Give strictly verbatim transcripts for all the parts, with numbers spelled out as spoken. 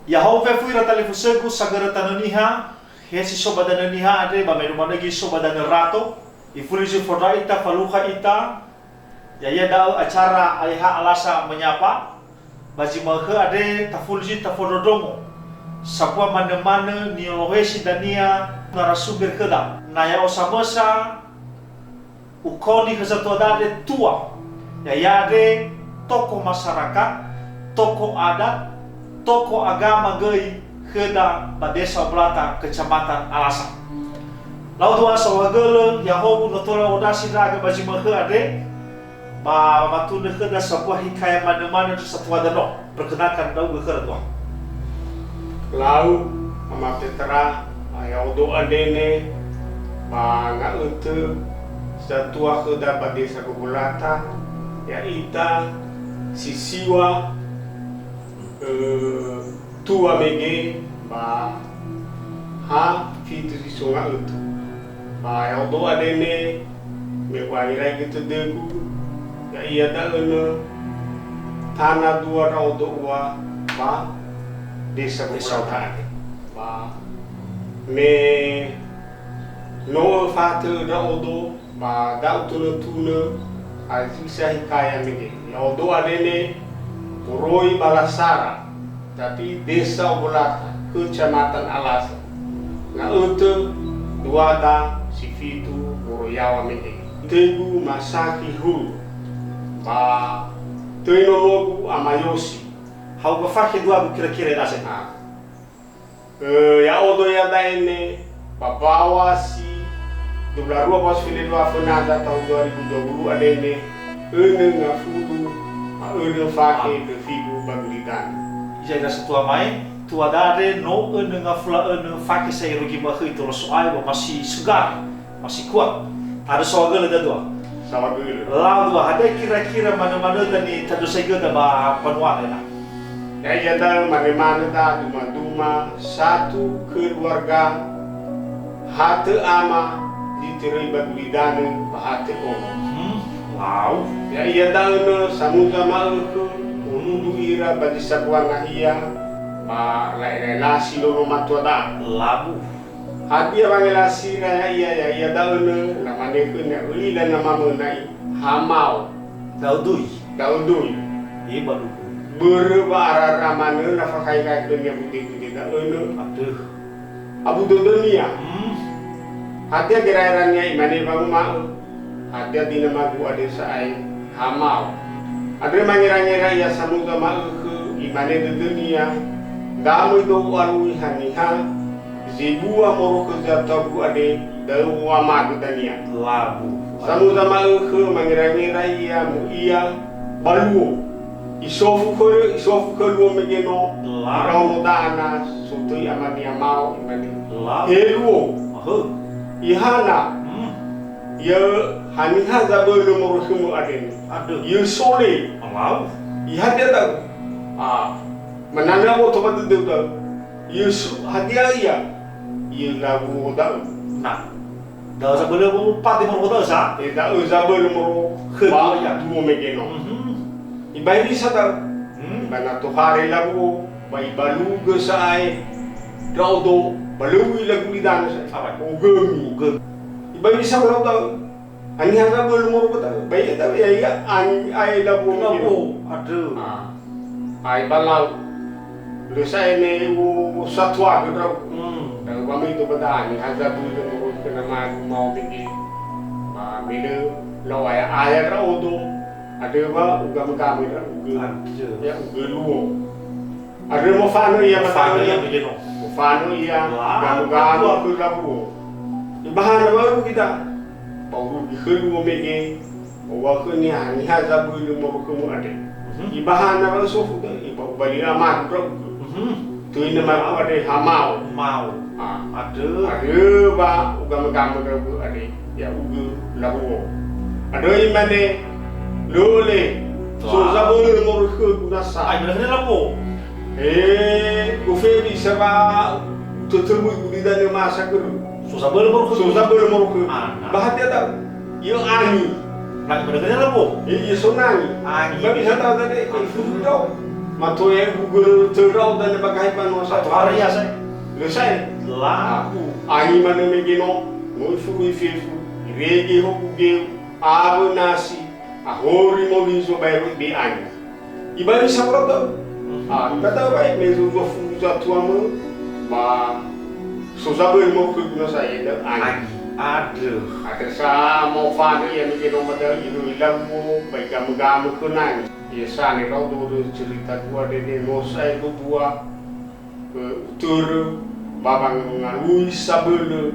Ya'ahowu fefu ira talifusögu sagörö Tanö Niha, he si so ba Danö Niha andre, ba me numanö göi so ba Danö Rato, ifuli zui fondra ita, falukha ita, ya'ia da'ö acara Ayah Alasa Menyapa, ba zi ma'ökhö andre tafuli zui tafondrondrongo, sambua manö-manö ni'olohesi dania narasumber khöda. Na ya'o samösa, Ukaoni khö zatua da'e tua, ya'ia andre tokoh masyarakat, tokoh adat, tokoh agama göi khöda ba Desa Obolata, Kecamatan Alasa. Lau dua saohagölö, ya'ahowu no tola odasi ndra'aga ba zi ma'ökhö andre, ba wamatunö khöda sambua hikaya manö-manö ndra satuada no. Perkenalkan ndra'ugö khöra dua. Lau, Ama Petra, ba ya'odo andre ne, ba nga'ötö zatua khöda ba Desa Obolata, ya'ita si siwa, eh, tua mege ba ha fitu si so nga'ötö. Ba ya'odo andre ne, me u'angeraigö tödögu, ya'ia da'ö nö tana dua ndra'odo ua ba Desa Desa Obolata. Obolata. Ba me no öfatö ndra'odo, ba da'ö tunö-tunö, hadia si hikaya mege. Ya'odo andre ne, moroi ba Lasara. Tapi Desa Obolata, Kecamatan Alasa. Nga'ötö duada si fitu moroi yaŵa mege. Tögu masakhi hulu. Ba töi nonogu Ama Yosi. Ha'uga fakhe duagu kira-kira ena'ö. Ah. Eh, ya'odo iada'e ne, ba mbaŵa si dua belas rua ba si fele dua fönada tahun dua ribu dua puluh andre ne, önö ngafulu, ba önö fakhe döfigu ba gulidanö. Hiza ira satua mai, tuada andre no önö ngafula önö fakhe sa irugi ma'ökhö itolo So'aya ba masih segar, masih kuat. Ada saohagölö dua. Saohagölö. Lau dua, hadia kira-kira manö-manöda nitandrösaigöda ba mbanua ena? Ya'ia da'ö manö-manöda duma-duma satu keluarga, ha tö ama zi töröi ba gulidanö ba ha tö ono. Hmm, lau. Ya'ia da'ö nö samuza ma'ökhö, onudu ira ba zi sambua nahia, ba la'ela'elasi nono matua da'a. Labu. Hadia wangelasira ya'ia, ya'ia da'ö nö lamane khönia, "Ö'ila na mamöna'i, hamao." Da'ö dui. Da'ö dui. Ibaluku. Börö wa arara manö na fakhaikhaikö niha bude-bude da'ö nö. Aduh. Abu dödönia. Hmm. Hadia gera'erania imane wanguma'ö. Hadia dinamagu andre sa'ae, hamao. Andrö mangera-ngera ia samuza ma'ökhö, imane dödönia, "Da möi do u'alui haniha zebua moroi khö zatuagu andre, da'ö wamagö dania." Labu. Samuza ma'ökhö, mangera-ngera ia, mu'ia ba luo. Isofu khö, isofu khö luo mege no, Labu. Iraono da'a na so töi amania mao, imane, Labu. "He luo." Ahö. Ihana. Hmm. Yö haniha zabölö moroi khömö andre. Aduh. Yö sole. Alau. Ihadia da'ö. Ah, manana oto ba dödöu da'ö. Yö su-, hadia ia? Yö lawuo da'ö. Nah. Da'ö zabölö mo pate moroi da'ö sa? Eh, da'ö zabölö moroi khö ba dua ia. Duo mege no. Mhm. Ibairi sa da'ö. Hmm. Ba na tohare lawuo, ba ibalugö sa'ae ndra'odo, ba lö u'ila gulidanö sa'ae. Apa? Ogömi. Ogömi. Ibairi sa lau da'ö. Haniha zabölö moroi ba da'ö. Ba ia da'ö, ya'ia ani ae lawuo. Lawuo, aduh. Ah. Ai ba lau. Lö sa'ae ne u'o satuagö ndra'o. Hmm. Da'ö ba möi do ba da'ö, haniha zabölö moroi khö namagu mao mege. Ba me lö lau aya-aya ndra'odo. Andrö wa ugamö-gamö ndra'ugö. Aduh. Ya'ugö luo. Andrö mofanö ia. Mofanö ia mata'ö. Mege no. Mofanö ia, wah, gamö-gamö wah. Khö lawuo. Ibahana wa urugi da. Ba urugi khö luo mege, ba uŵa'ö khönia haniha zabölö moroi khömö andre. Mhm. Ibahana wa sofu da, iba ubali amagu ndra'ugö. Mhm. Töi namagu andre, hamao. Mao. Ah. Aduh. Andrö wa ugamö-gamö ndra'ugö andre. Ya'ugö lawuo. Andrö imane, "Lö le, so zabölö moroi khögu nasa." Ai, mane khönia lawuo. Eh, gofe bisa ba tötömöi gulidanö masa görö. So zabölö moroi khögu. So zabölö moroi khögu. Ana. Ba hadia da'ö. Yö angi. Nangi, mane khönia lawuo. Eh, yö so nangi. Angi. Ba bisa da'ö tade, eh, furu da'ö. Mato ya gugel terau dan bagaimana masa. Mato hari ya, saya. Lö sa'ae. Labu. Angi manö mege no, no ifuru ifefu, irege hoku geu, awö nasi, ahori molizo baero ibe angi. Ibai saura da'ö. Mhm. Ah, iba da'ö wae me zua fulu zatua mö, ba so zaböli mö khögu na sa yeda angi. Angi. Andrö. Andrö sa mofanö ia mege no mada iro ilawo, ba igamögamö khö nangi. Ia sa ne rau dodo cerita dua dede no sa'ae dua. Ö, utörö ba wangalui sabölö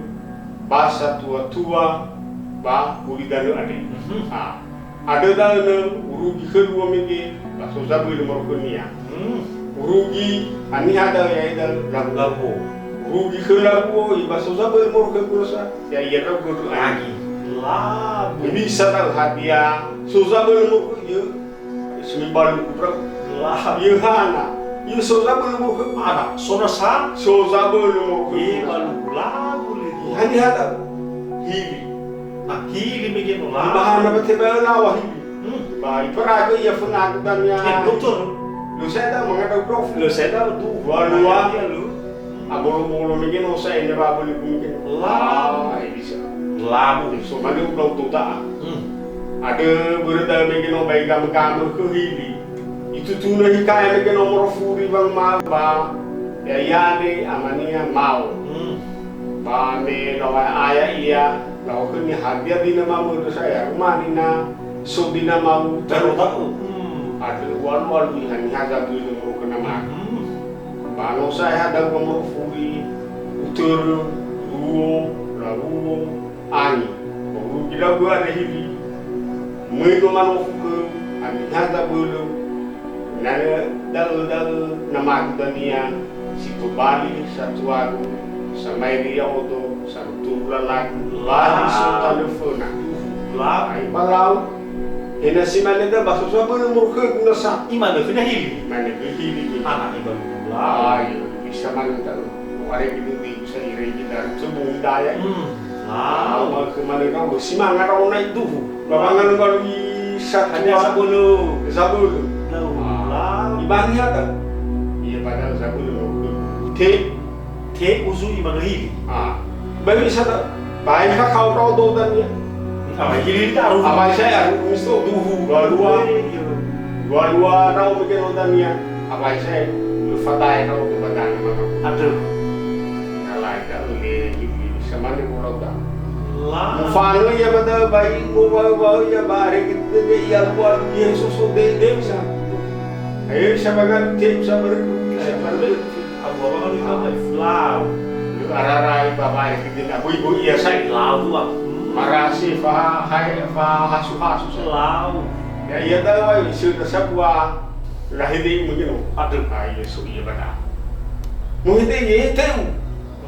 ba satuatua ba gulidanö andre. Mhm. Ah, andrö da'ö nö urugi khö luo mege ba so zabölö moroi khönia. Hmm. Urugi haniha da'ö ya'ia da'ö labuo. Labuo. Urugi khö labuo, i ba so zabölö moroi khö gurosa, ya'ia ndra'ugö angi. Labu. Bisa da'ö hadia so zabölö moroi khö yö. Sumi balu ku, bro. Lah. Yö hana. Yö so zabölö mo khö. Ana, so na sa? So zabölö mo khö. Ye balu labu le. Haniha da'ö? Hili. Ah, hili mege no la. Bahana ba teba lawa hili. Hmm. Ba iparagö ia fönagu dania. Eh, dokter. Lö sa'ae da'ö mangandrö prof. Lö sa'ae da'ö du. Dua-dua. Iya, lu. Abolo-bolo mege no sa'ae ne waböli gumi mege no. Labu. Ah, bisa. Labu. So mane ulau tota. Hmm. Andrö börö da'ö mege no ba igamögamö khö hili. Itutunö hikaya mege no moroi furi wanguma ba ya'ia ne amania mao. Hmm. Ba me lawa'aya ia, la'okhönia hadia dina mamöndrö sa'ae, aruma nina so dina mau. Tero da'ö. Hmm. Andrö ualu-alu haniha zabölö moroi khö namania. Hmm. Ba no sa'ae ha da'ö moroi furi, utörö, luo, labuo, angi. Ba urugi da'ö andre hili. Möi do manofu khö, haniha zabölö. Na da'ö, da'ö namagu dania, si tobali satuagu, samaeri ya'odo, Santuru lalagu, lahi so tanö föna. Labu. Ai ba lau. He na si mane da ba so zabölö moroi khögu na sa. Imanö khönia hili. Mane gö hili gö. Ana ibalu. Labu. Ayo, bisa mane da. Ware gö di bisa irege dari sebung daya. Hmm. Labu. Labu khö mane kau si manga rau nai duhu. Ba wangalui satua. Hanya sabölö. Sabölö. Labu. Ah. Labu. Ibani hata. Iya padahal sabölö. Te Te uzu imanö hili. Ah. Ba bisa ta, ba ae ka kao rao do dania. Abai hili taru. Abai sa'ae aru misto duhu, dua-dua. Iya. Dua-dua rao mege no dania. Abai sa'ae, lö fatae rao do badani mama. Andrö. Nalai da ule hili, bisa mane ko rao da. La. Mufanö ia ba da bai, mo wa, wa ia ba are gede ia luar Yesus so de, de bisa. Ayo bisa bagan, te bisa baru, bisa baru. Abu-abu kan itu apa? Lau. Lu ararai babai gede na bui-bui ia sai. Lau dua. Marasi fa hai fa hasu-hasu sai. Lau. Ya, iya tahu ayo, sudah sabua. Lahidi mungkin. Aduh. Ayo, su iya bana. Mungkin ini teu.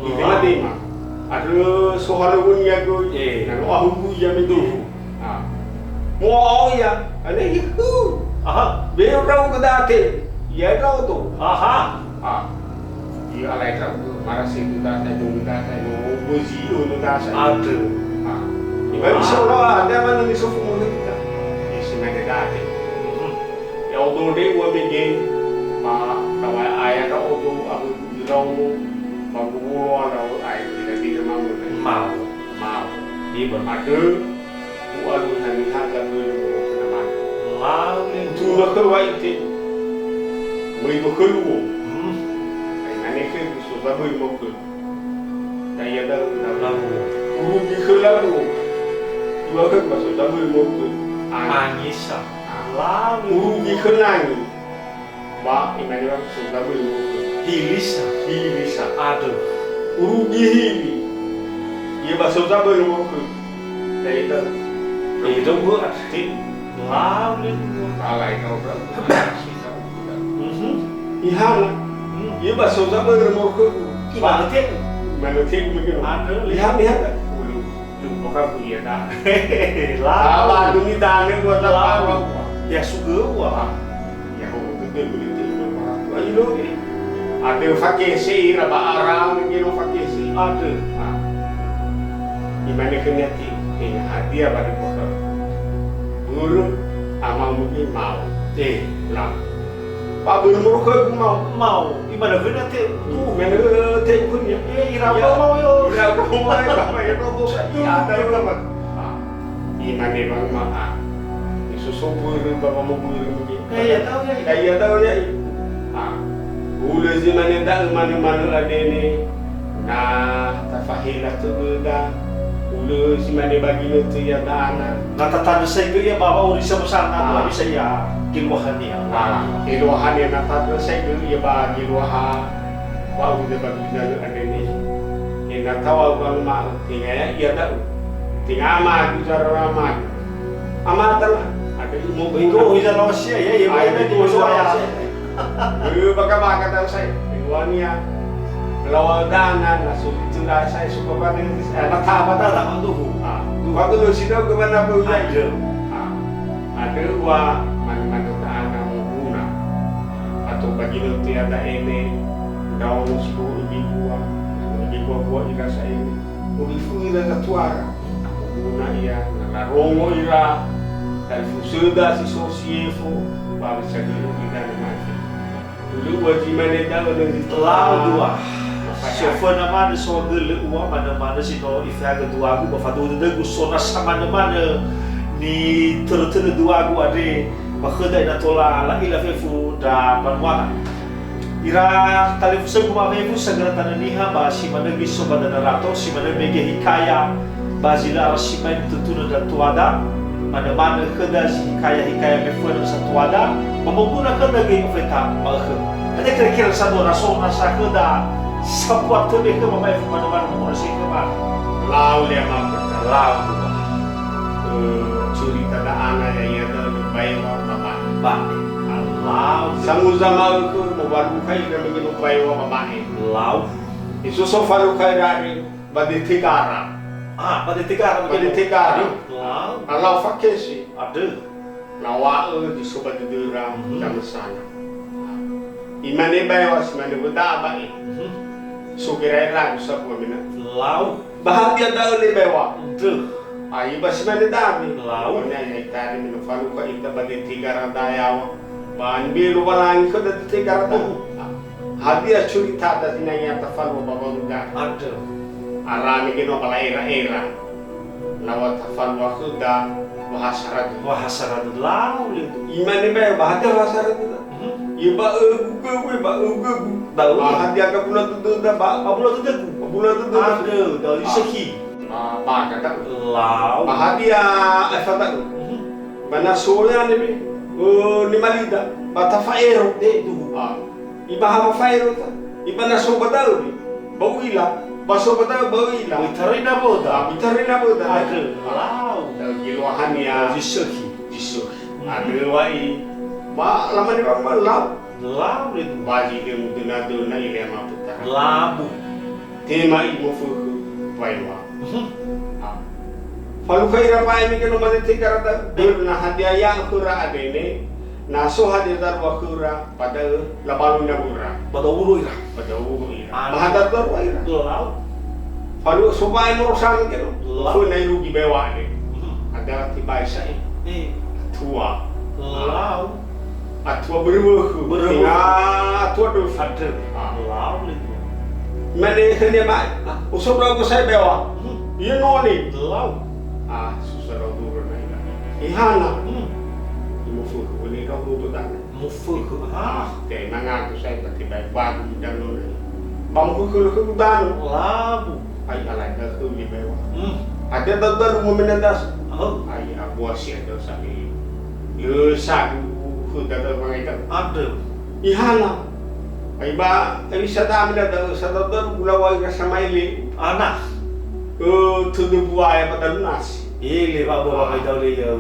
Ite madema. Andrö sohalöŵönia göi. Eh. Na no ahugu ia meduhu. Ah. Mo'ao ia. Ane ihu. Aha. Be ndra'ugö da'e. Ia ndra'odo. Aha. Ah. Ia alai ndra'ugö. Marasi tu da'e, tu da'e, no bozi no da'e. Andrö. Ah. Ibai bisa ora ada mana ni sofu mo kita. Isi mene da'e. Hmm. Ya'odo nde ua mege, ma tawa aya ndra'odo abu Iraono, ba gowulo andrö ae, ira-ira mamö. Mao. Mao. Iba. Andrö, u'alu haniha zabölö moroi khö namania. Lau le. Utunö khö wa'ite. Möido khö luo. Hmm. Ai mane khögu so zabölö moroi khö. Da'ia da'ö, da'ö. Labuo. Urugi khö labuo. Dua khö ba so zabölö moroi khö. Angi. Angisa. Ah. Lau le. Urugi khö nangi. Ba imane wa'ö so zabölö moroi khö. Hilisa. Hilisa. Andrö. Urugi hili. Ia ba so zabölö moroi khö. Da'e da'ö. Da'e da'ö, Te. Lau le. Alai kau, bro. Mhm. Ihana. Hmm. Ia ba so zabölö moroi khögu. Imanö tegu. Imanö tegu mege no. Andrö le. Ihana, ihana. Ulu. Lu, maka kuliah dah. Lau. Apa demi dane gua tak tahu. Ya, sugö gua. Ah. Ya, ho, gede gede gede orang tua. Ilo, eh. Andrö fakese ira ba ara, mungkin no fakese. Andrö. Ah. Imane khönia ti, eh, hadia ba di kota. Guru, ama mungkin mau. Eh. Lau. Ba börö moroi khögu mao. Mao, imane khönia te u'uhu. Imane, "Te u'uhu-Nia." Eh, ira mao yo. Ira mao yo, ba, ba, ira mao sa. Iya, ada yo, ba. Ah, imane ba ma, ah. Isoso börö ba wamobörö mege. Eh, iya, tahu ya. Iya, tahu ya. Ah. Hulö zi mane da'ö manö-manö adene. Na tafahela tödöda, hulö zi mane ba ginötö iada'a na. Na tatandrösaigö ia ba wa'auri samösana, ah, bisa ia geluahania. Ah, geluahania na tatandrösaigö ia ba geluaha wa'auri ba ginötö andre ne. Ena'ö tawa'ö wanguma'ö, tenga ya'ia da'ö. Tenga amagu, zarara amagu. Amada la, ada imo. Igo, hiza lawa sia, ya, ya, ah, ya, igo, ya, hiza lawa sia. Eh, baka-baka ta'ö sa'ae. Eluahania. Lawa dana, na so itula sa'ae suka pada, eh, na taba dana. Taba tuhu. Ah, waktu lo sidau ke mana pun. Ada. Ah, ada wa man-, man ta'ana moguna. Atau bagi lo tiada ene, daun sibu ibu buah, ibu buah ira sa'ae. Uri fui ira datuara. Moguna ia, na larongo ira, talifusöda si so si efo, ba wisa guru ira na mate. Hulö ua zi mane da'ö na zi tola. Lau dua. Apa ya? Soföna manö soagölö ua, manö-manö si no ifehagö duagu, ba faduhu dödögu so na samane manö nitörö-törö duagu andre, ba khöda ina tola la'ila fefu ndra mbanuada. Ira talifusögu ma'afefu sagöra tanö niha ba si manö göi so ba dana rato, si manö mege hikaya ba zi lö ara sibai nitutunö ndra tuada, manö-manö khöda zi hikaya-hikaya meföna sa tuada, ba moguna khöda göi ofeta ba ökhö. Hadia kira-kira sa dua na so na sa khöda sambua tödö khöma ma'efu manö-manö moguna si khöma. Lau le ama peta. Lau dua. Eh, curita da'ana ya'ia da'ö baewa ba mane. Ba mane. Lau. Sanguza ma'ökhö, mowalukhai ira mege no baewa ba mane. Lau. Isoso falukhai ira andre ba detegara. Ah, ba detegara. Ba detegara. Lau. Lalau fakese. Ada. Lawa'ö zi so ba dödöra, mhm, zamösana. Imane baewa si mane, "Wöda'a ba'e." Mhm. So gera'era gu sambua mena. Lau. Ba hadia da'ö le baewa? Döh. Ai ba si mane da'ö. Lau. Ona ya itari mena faluka ita ba detegara dayawa. Ba nibe Lowalangi khöda detegara da'ö. Hadia curitada zinangea tafalua ba wa'aurida? Andrö. Ara mege no ba la'era-era. Lawö tafalua khöda, wa ha sara dödö. Wa ha sara dödö. Lau le dödö. Imane bae, ba hadia wa ha sara dödö? Mhm. Ia ba ögu-gögu, ba ögu-gögu. Ba ögu. Ba hadia gabula dödöda ba? Gabula dödögu. Gabula dödöda. Andrö, da'ö zi sökhi. Ba, ba kata. Lau. Ba hadia aefa da'ö? Mhm. Ba na so ya'ia nebe, ö, nimalida, ba tafa'ero. Eh, duhu. Ah. Ibaha wafa'ero ta. Iba na so ba da'ö, ba u'ila. Ba so ba da'ö, ba u'ila. Ba itaröi nawöda. Ah, ba itaröi nawöda. Andrö, lau. Da'ö geluahania. Zi sökhi. Zi sökhi. Mhm. Andrö wa'i. Ba lamane ba, ba lau. Lau le. Ba zi dömu döna-döna ile ama putara. Labu. Tema i mofökhö baewa. Mhm. Ah. Falukha ira ba'e mege no mane tegara da'ö. Börö na hadia ya'ö khöra adene, na so hadia zalua khöra, ba da'ö labalu nawöra. Ba da'ö wulu ira. Ba da'ö wulu ira. Anu. Ba hadia zalua ira. Lau. Falu so ba'e morosa mege no. Lau. Föna irugi baewa andre. Mhm. Ada tibai sa'ae. Eh. Tua. Lau. Atua börö wökhö. Börö wökhö. Tenga atua döfi. Andrö. Ah. Lau le dua. Mane khönia ba, ah, uso ndra'ugö sa'ae baewa. Hmm. Ia none. Lau. Ah, susa lau duru na ina. Ihana. Hmm. Imofökhö, wene ndra'ugö dana. Mofökhö. Ah. Te mangaku sa'ae ba tebai bagu danö na. Ba mofökhö lö khögu danö. Labu. Ai, alai da'ö khömi baewa. Hmm. Hadia dalu-dalu momena dasa. Oh. Ai, abua si ada sami. Lö sagu khöda da'ö wangai da'ö. Andrö. Ihana. Ai ba, ai sada amina da'ö, sada dalu gulawa ira samaele. Ana. Ö, tödö buaya ba dalu nasi. Ele ba, ba, ba, ah, da'ö le, ya,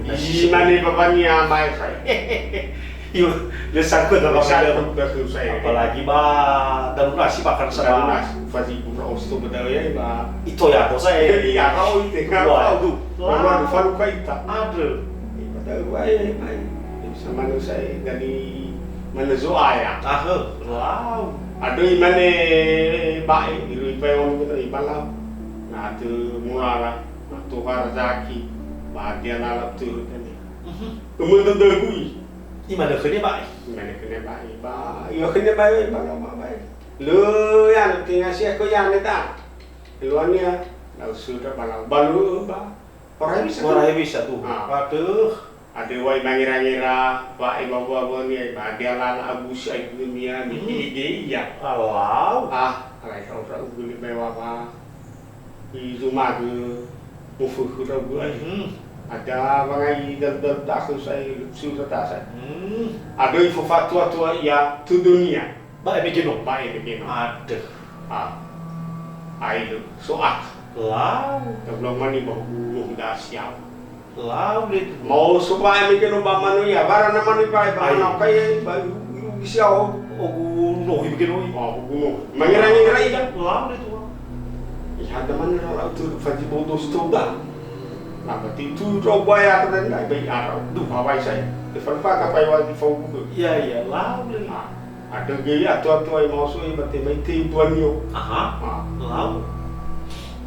nasi. Imane babania mae sa'ae. Iyo, le sangkut dalam. Apalagi ba dalu nasi makan sama. Dalu nasi, fazi gura osto bedal ya, ba. Ito ya, to saya. Iya, kau itu, kau itu. Wah. Wah, falu kaita. Ada. Padahal wae, wae. Bisa manusia dari mana zoa ya. Ah, wow. Ada imane bae, iru ipae orang kita ibalau. Nah, tu mulala, nah, tu Harzaki, bahagia lalap tu kan. Mhm. Kemudian tergui. Imane khönia ba'i. Imane khönia ba'i, ba, iŵa'ö khönia ba'i, ba, ba, ba, ba'i. Lö yane, tenga sia ko yane da. Eluania, na usura ba lau, ba lö ba. Ora bisa. Ora bisa tu. Ah. Waduh. Ada wai mangera-ngera, ba, e, ba, ba, ba, ni, ba, dia lala agusi ai dunia, ni, Hmm. ide iya. Alau. Ah, alai kau tak uguli bae wa, ba. I zumagö, mufökhö ndra'ugö ai. Mhm. Ada wangai dalu-dalu ta'akhö sa'ae, sura ta'a sa'ae. Hmm. Ada ifofatua-tua ia tödönia. Ba eme geno. Ba eme geno. Adöh. Ah. Ai lö, so akha. Lau. Tabula mani ba hugu no da siau. Lau le tu. Mau so ba eme geno ba manu ia, bara na manu ba, ba Ai. Mana kai, ba iru, iru gisi au. Ogu nohi begeno. Oh, ogu nohi. Mangera-ngera ida. Lau le tu. Ihada manu ra lau tu faji bodo stoda. Nah, berarti itu ro buaya kata ngai bai arau. Duh, awai saya. Te falfaka pai wa di fau buku. Iya, iya, lau le. Ah. Ada gaya tua-tua yang mau so, ba te mai te buanio. Aha. Ah. Lau.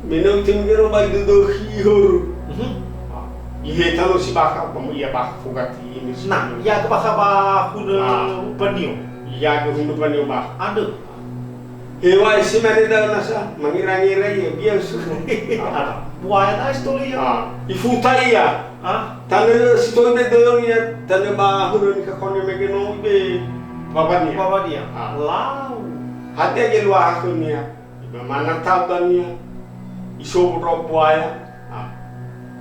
Menang tim gero bai dödö hi hör. Mhm. Ah. Ihe tano si baka, ba mu ia baka fogati ini si Nah, baka. Ya ke baka ba hunö Ah. Banio. Ya ke hunö Banio ba. Andö. Hewa isi mane daun nasa, mangira-ngira ia, biasa. Ah. Buaya ta story ya. Ah. Ifuta ia. Ah. Tanö si toi be dödö ia, tanö ba hunö ni kakone mege no be. Babania. Babania. Ah. Lau. Hati aja luaha khönia. Iba mana tau dania. Isobu ro buaya. Ah.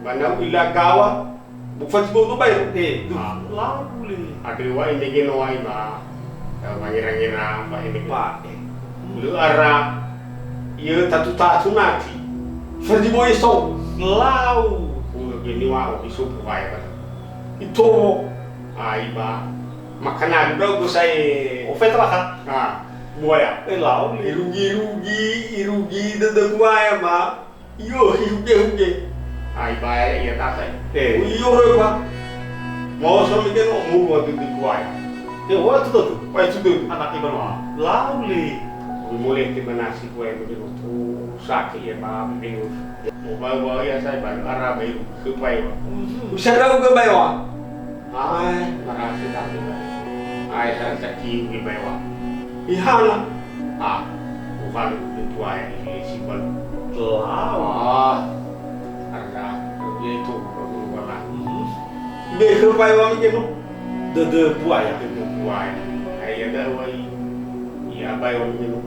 Mana ila gawa. Bukfan si bodo bae. Eh, duh. Ah. Lau le. Ada wa ende geno ai ba. Eh, mangira-ngira ba ende geno. Ba, eh. Lö ara. Ia tatu-tatu nati. Ferdi boy so. Lau. Ulo geni wa isobu bae ba. Itowo. Ai ba. Makana dau go sai. Ofet lah kan? Ah, buaya. Eh, lau le. Irugi-rugi, irugi dödö buaya ma. Iyo, ihuge-huge. Ai bae ia tatai. Eh. Iyo, röwa. Mau so mege no mu wa dödö buaya. Eh, wa tu tu. Wa tu tu. Anak iman wa. Lau le. Ui mole te manasi buaya mege no tu sakit ya ba mege no. Mau bawa ia sai ba ara bai ke pai wa. Mhm. Usa rau ke pai wa. Ai, marasi da'ö. Ai, sa, sa kiu ge baewa. Ihana. Ah, uhalu ketua yang ini si balu. Wow. Ah, ada, dia itu, baru wala. Mhm. Be ke baewa mungkin, no? Dödö buaya. Dödö buaya. Ai, ada wai. Iya, baewa mungkin, no?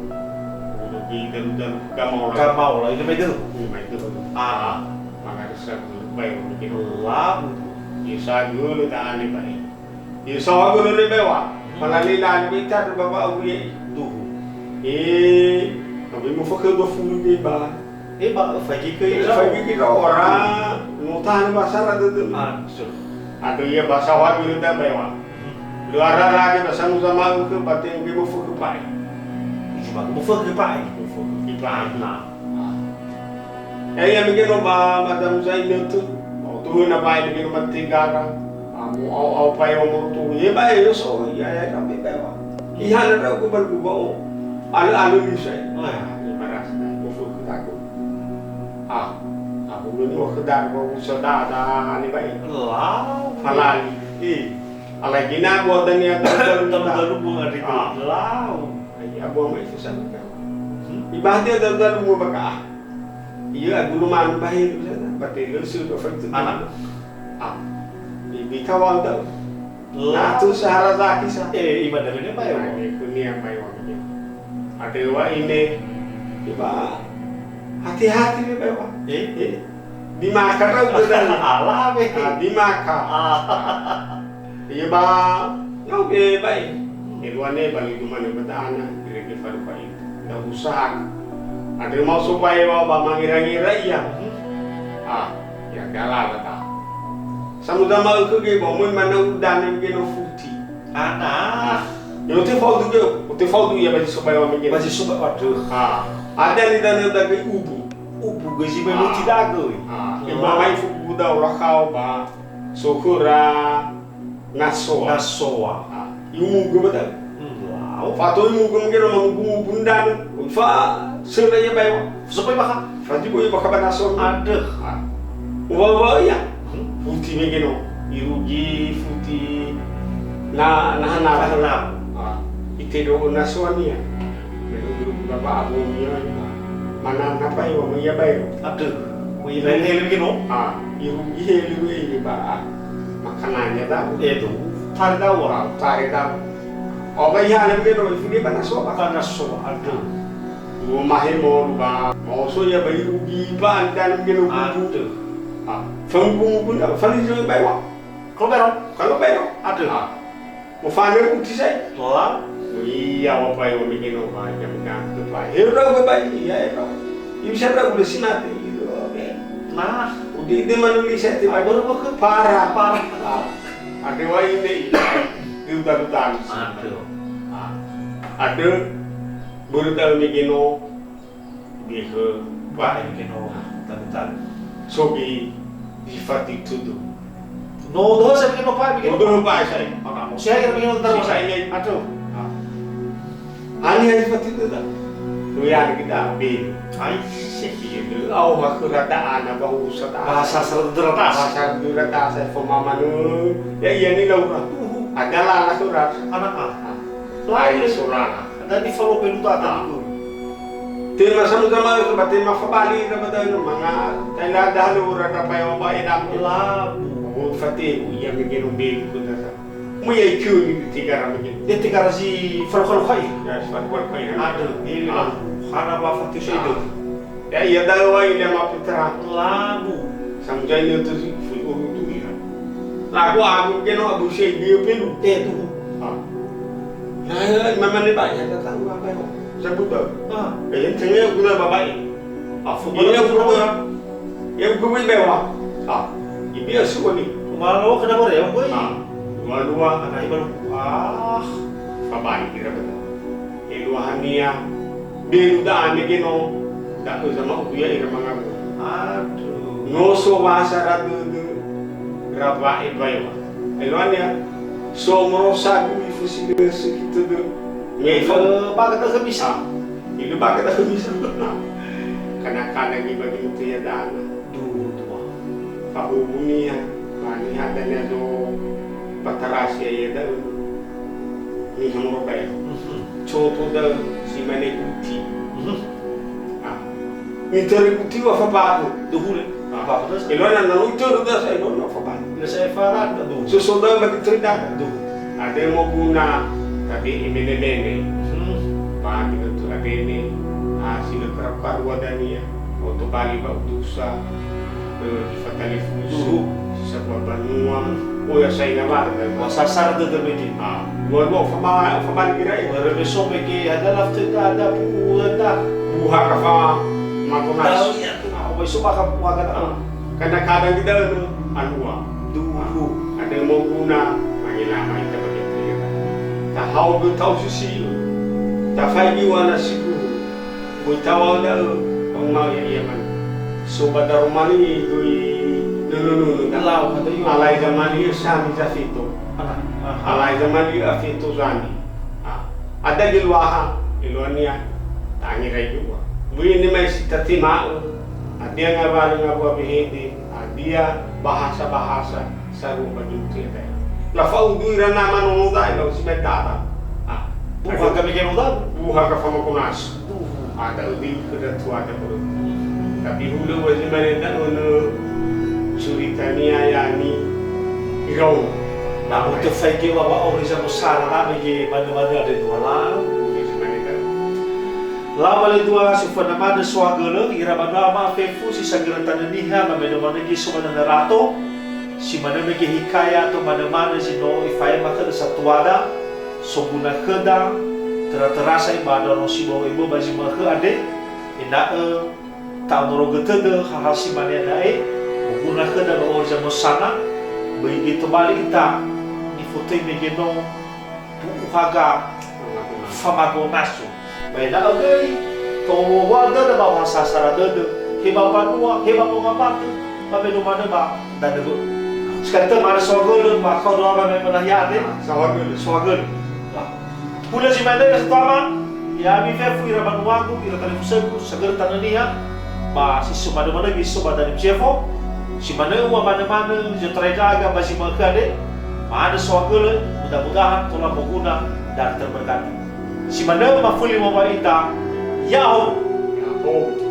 Udah di dalu-dalu, gak mau lah. Gak mau lah, ini mai dulu. Ini mai dulu. Ah. Maka ada satu baewa mungkin, no? Labu. Ye sagölö da'ane bae. Ye sagölö le baewa. Fala le lale be ita ba ba uye. Duhu. Eh, abi mo fakö dua puluh be ba. Eh, ba, fagi ke ira. Fagi ke ira ora. No tahan bahasa ra dödö. Ah, so. Atau iya bahasa wa gölö da baewa. Lö ara ra ge bahasa nu sama ke ba te ge mo fakö pae. Isi ba mo fakö pae. Mo fakö pae. Nah. Ah. Eh, ya mege no ba, ba damu zai nötö. Mau tuh na bae mege no ba tegara. Ah, mau au-au pae wa mau tuh. Ye bae yo so, ya, ya, na be bae wa. Ihana ra ku baru ku ba o. Alö-alö ni sai. Ah, ni marasa na, ko fu ku taku. Ah, aku belum mau kedar, mau usaha dah, dah, ni bae. Lau. Falali. Eh, alai gina gua dan ya, Tamu dalu bunga di Ah. Lau. Ai, abu ama itu sama kan. Hmm? Ibadah dalu-dalu mau bakah. Iya, guru manu bahir sana, batin lu sudah faktu. Anak. Ah. Ibi kawal tau. Nah, tu sahara zaki sa. Eh, iman dari dia bae wa. Ini kunia bae wa. Ada wa ini. Iba hati-hati ni bae wa. Eh? Eh. Di maka tau benar. Alah, be. Ah, di maka. Ah. Iya ba, no be bae. Eluane ba lidu mane ba dana, irege faru fa'i. Nda usaha. Andre mau so bae wa ba mangira-ngira ia. Ah, ya galala ta. Samuda ma'ökhö ge ba moi mana udane ge no futi. Ana. Yo te faudu ge, te faudu ia ba so bae wa ge. Ba so bae, waduh. Ah, ada ni dana dage ubu. Ubu ge si bae luti dage. Ah, e ba mai fu buda ora khao ba. Sokhöra Nasoa. Nasoa. Ah, iumugö ba da'ö. Hmm, lau. Fato iumugö mege no mangubu-ngubu ndra'o. Fa söra ia bae wa. Sopai bakha. Fati boe bakha ba Nasoa. Adöh. Ah. Uwa-uwa ia. Hmm. Futi mege no. Irugi futi. Na, na hana. Hana. Ah, ite do na soania. Menu guru guru ba abu nia. Mana napa yo mo ya bayo. Aduh. Mo ya bayo hele begino. Ah, iru ihe lu e ba. Makananya da. Edo. Tare da wa. Ah, tare da. Oga iya le begino, ifu dia bana soa. Bana soa, aduh. Mo mahe mo lu ba. Mo so ya bayi rugi ba andan begino. Aduh. Ah, fanggung pun, fali so bayo. Kalau bero. Kalau bero. Aduh. Ah. Mo fane uti sai. Tola. Iya, wa pai wa mege no pai, jam jam tu pai. Hero ke pai, iya hero. Ini bisa berapa udah sinate gitu. Oke. Nah, udah itu manusia itu. Ah, baru ke parah. Parah. Ah. Ada wa ini. Itu udah udah. Aduh. Ah. Ada baru tahu mege no. Bihö pa'e mege no talu-talu. Sogi zi fati tudu. No döhö sa mege no pa'e mege no. No döhö pa'e sa'ae. Maka mo sia'i mege no talu sa'ae. Aduh. Ani hari fati tudu. Lu ya kita be. Ai, sekiye döhö. Au ha khöra da'ana ba urusa da'ana. Bahasa seratus. Bahasa seratus, saya pemahaman. Ya, iya ni laura. Uhu. Adalah la khöra. Anak ah. Lain sorana. Dan di falo pelu ta tadi ku. Tema sama-sama itu ba tema fabali na ba danu manga. Tenda dahulu ora dapai oba edam. Labu. Oh, fate, iya mege no belu ku nasa. Mu ya iku ni tiga ra mege. Ya tiga ra si falo-falo kai. Ya, si falo-falo kai. Aduh, ini labu. Hana ba fatu sedo. Ya, iya da'ö wa ile ma Petra. Labu. Samjai ne tu si fu uru tu ira. Lagu aku ke no abu se dia pelu. Eh, tu. Ah. Nah, ya, mama ne ba ya datang apa kok. Sebut tu. Ah. Eh, yang tengah guna babai. Ah, fu ini aku baru. Yang gue bawa. Ah. Ibi asu ni. Malu kenapa ya, gue? Ah. Dua-dua. Anak ibalu. Ah. Babai kira betul. Eluahania, belu da'a mege no, da'ö zama'udu ya'ira mangawuli. Aduh. No so wasa ra dödö, ra wa'e baewa. Eluahania, so morosa gui fusi dösö ki tödö. Me fa- Ilö bakha da'ö khömisa. Ilö bakha da'ö khömisa. Nah, kana-kana gi bagi mutu ya dana. Duhu dua. Fa'ubunia, ba niha dania do patarasi ya da'ö. Niha morobai. Mhm. Coto da'ö si mane uti. Mhm. Ah. Miteri uti wa fababu. Duhu le. Ah. Fababu das. Elona na uti ru das elona fababu. Ina saya farat duhu. Susu da'ö bagi cerita duhu. Ada mau guna tapi mene-mene. Mhm. Ba gitu tu adene. Ah, sila kerap karua dania. Oto bali ba utusa. Eh, ifatalifusi, si sambua banua, oh ya sainga warga. Wah, sasar dödö mege. Ah, dua-dua fama-, famali ira e. Börö me so mege, ada laftöda, ada bu'u, ada. Buha ka fa, makonas. Tahu ya, tuh, ah, wai so bakha buha ka, ah. Karena kadang kita anu, anua. Duhu. Ada mau guna, mangelama kita bagi dia. Tahaogö tau sisi. Tafaigi wana siku. Böi tawau da'ö, faoma ya'ia manu. So ba daromali göi nunu-nunu da'ö. Lau, ada yo. Alai zamali sami zafeto. Aha. Alai zamali afeto zami. Ah. Ada geluaha, geluania, tangerai dua. Böi ni mai si tatema'ö, hadia ngawalö ngawua wehede, hadia bahasa-bahasa, sarua ba dutu ya da'e. Lafa'udu ira nama nono da'e, lau si mai dara. Ah. Buha ka mege no da'e? Buha ka famakonas. Duhu. Ada ubi ke datua ada perut. Tapi hulö wa zi mane da'ö nö suritania yani iraono. Na utöfaige wa wa'auri zamosara na mege mane-mane ada dua lau. Hulö zi mane da'ö. Lau ba le dua si fana mane soagölö, ira banua ma fefu si sagörö tanö niha, ba me no mane gi so ba nöna rato. Si manö mege hikaya ato manö-manö zi no ifaema khöda satuada, soguna khöda, töra-töra sa ibadaro si bau ebö ba zi ma'ökhö andre, ena'ö ta'onorogö tödö hal-hal si mane da'e, oguna khöda ba ori zamösana, böi göi tobali ita nifotöi mege no, bu'u haga famagonaso. Ba ena'ö göi, towowoa dödö ba wahasasara dödö, he ba mbanua, he ba wongambatö, ba me no manö ba danö bö'ö. Sekali tö ma'ana soagölö, ba kau doa ba me manahiade, soagölö. Soagölö. Hulö zi mane, Rasu Tama, ya'ami fefu ira banuagu, ira talifusögu, sagörö tanö niha, ba si so manö-manö göi so ba danö misiefo, si manö ua manö-manö, zi otarai ndra'aga ba zi ma'ökhö andre, Ma'andrö saohagölö, mudah-mudahan tola moguna dan terberkati. Si manö mafuli moroi ita, Ya'ahowu. Ya'ahowu.